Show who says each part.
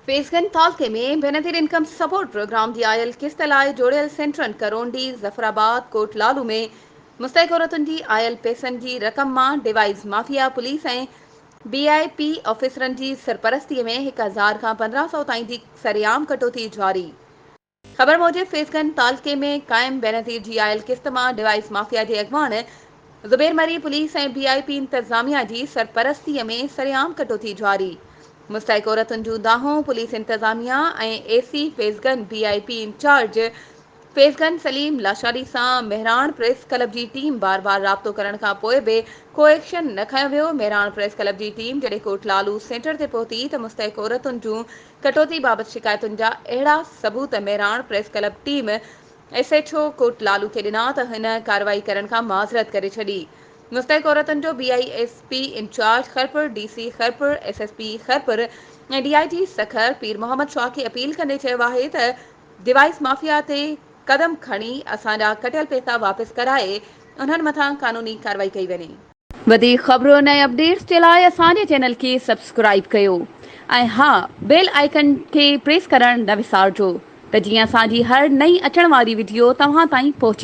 Speaker 1: فيضگنج تعلقي ۾ Benazir income support programme جي آيل قسط لاء جوڙيل سينٽرن ڪرونڊي، ظفر آباد، ڪوٽ لالو ۾ مستحق عورتن جي آيل پئسن جي رقم مان ڊوائيز مافيا پوليس ۽ بي آء پي آفيسرن جي سرپرستي ۾ 1000 کان 1500 تائين جي سرعام ڪٽوتي جاري. خبر موجب فيضگنج تعلقي ۾ قائم بينظير جي آيل قسط مان ڊوائيز مافيا جي اڳواڻ Zubair Marri police ۽ B I P انتظاميا جي سرپرستي ۾ سرعام ڪٽوتي جاري. مستحق عورتن جون دانهون پوليس انتظاميا ۽ A C Faiz Ganj B I P incharge Faiz Ganj Saleem Lashari سان مهراڻ پريس ڪلب جي ٽيم بار بار رابطو ڪرڻ کان پوء به ڪو ايڪشن نه کنيو ويو مهراڻ پريس ڪلب جي ٽيم جڏهن ڪوٽ لالو سينٽر تي پهتي ته مستحق عورتن جون ڪٽوتي بابت شڪايتن جا اهڙا ثبوت Mehran press club team S H O Kot Lalo کي ڏنا ته هن ڪارروائي ڪرڻ کان معذرت ڪري ڇڏي. مستحق عورتن جو B I S P incharge Khairpur, D C Khairpur, S S P Khairpur ۽ D I G Sukkur Pir Muhammad Shah کي اپيل ڪندي چيو آهي ته ڊوائيس مافيا تي قدم کڻي اسان جا ڪٽيل پئسا واپس ڪرائي انهن مٿان قانوني ڪارروائي ڪئي وڃي. وڌيڪ خبرن ۽ اپڊيٽس جي لاء اسان جي چينل کي سبسڪرائيب ڪيو ۽ ها بيل آئيڪن کي پريس ڪرڻ نه وسارجو ته جيئن اسان جي هر نئين اچڻ واري وڊيو توهان تائين پهچي.